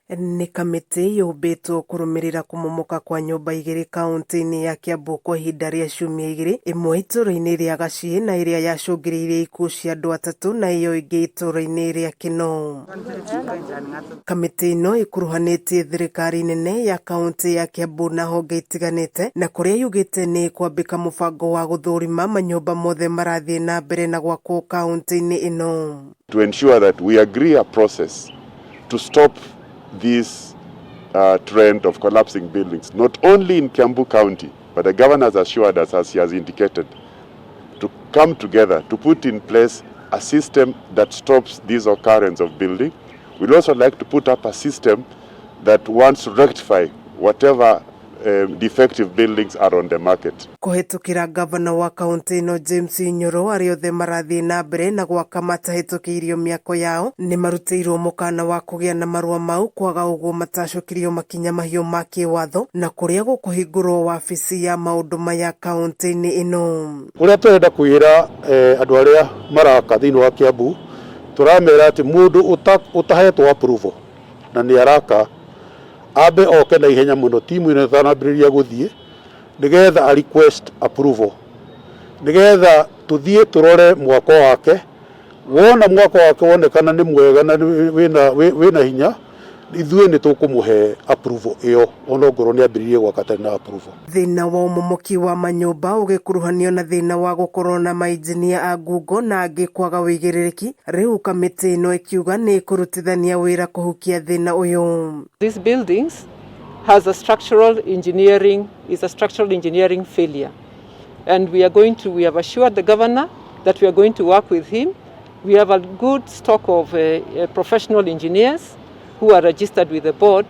Nĩ kamĩtĩ yũmbĩtwo kũrũmĩrĩra kũmomoka kwa nyũmba igĩrĩ kaunti-inĩ ya Kiambu kwa ihinda rĩa ciumia igĩrĩ, ĩmwe itũũra-inĩ rĩa Gaciĩ na ĩrĩa yacũngĩrĩirie ikuũ cia andũ atatũ na ĩyo ĩngĩ itũũra-inĩ rĩa Kinoo. Kamĩtĩ ĩno ĩkuruhanĩtie thirikari nene ya kaunti ya Kiambu na honge itiganĩte na kũrĩa yugĩte nĩ ĩkwambĩka mũbango wa gũthũrima manyũmba mothe marathiĩ na mbere na gwakwo kaunti-inĩ ĩno. To ensure that we agree a process to stop this trend of collapsing buildings, not only in Kiambu County, but the governor has assured us, as he has indicated, to come together to put in place a system that stops this occurrence of building. We'd also like to put up a system that wants to rectify whatever defective buildings are on the market. Kũhetũkĩra gavana wa kaunti ĩno James Nyoro, arĩa othe marathiĩ na mbere na gwaka matahĩtũkĩirio mĩako yao nĩ marutĩirwo mũkana wa kũgĩa na marũa mau, kwaga ũguo matacũkĩrio makinya mahiũ ma kĩwatho na kũrĩa gũkũhingũrwo wabici ya maũndũ maya kaunti-inĩ ĩno. Ũrĩa tũrenda kwĩra andũ arĩa maraka thĩinĩ wa Kiambu, tũramera atĩ mũndũ ũtahetwo approval na nĩ araka ambe oke na ihenya mũno timu ĩno ĩtanambĩrĩria gũthiĩ, nĩgetha a request approval, nĩgetha tũthiĩ tũrore mwako wake. Wona mwako wake wonekana nĩ mwega na wĩna hinya, ithuĩ nĩ tũkũmũhe approval ĩyo ona ongorwo nĩ ambĩrĩirie gwaka atarĩ na approval. Thĩna wa ũmomoki wa manyũmba ũgĩkuruhanio na thĩna wa gũkorwo na mainjinia a ngungo na angĩ kwaga ũigĩrĩrĩki, rĩu kamĩtĩ ĩno ĩkiuga nĩ ĩkũrutithania wĩra kũhukia thĩna ũyũ. These buildings has a structural engineering, is a structural engineering failure. And we have assured the governor that we are going to work with him. We have a good stock of professional engineers who are registered with the board,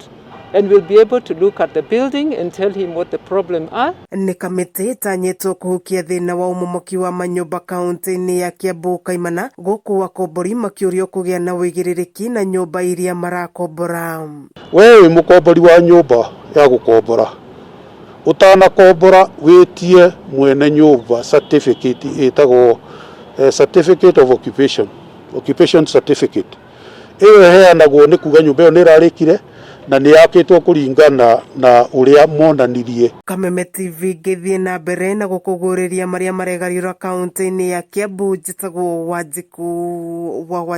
and we'll be able to look at the building and tell him what the problem are. Nĩ kamĩtĩ ĩtanyĩtwo kũhukia thĩna wa ũmomoki wa manyũmba kaunti-inĩ ya Kiambu kaimana, gũkũ akombori makĩũrio kũgĩa na ũigĩrĩrĩki na nyũmba iria marakombora. We wĩ mũkombori wa nyũmba ya gũkombora, ũtanakombora wĩtie mwene nyũmba certificate ĩtagwo certificate of occupation, occupation certificate. Ĩyo ĩheanagwo nĩ kuga nyũmba ĩyo nĩ ĩrarĩkire na nĩ yakĩtwo kũringana na ũrĩa monanirie. Kameme TV ngĩthiĩ na mbere na gũkũgũrĩria marĩa maregariũra kaunti-inĩ ya Kiambu, njĩtagwo Wanjiku wa Wanjiku.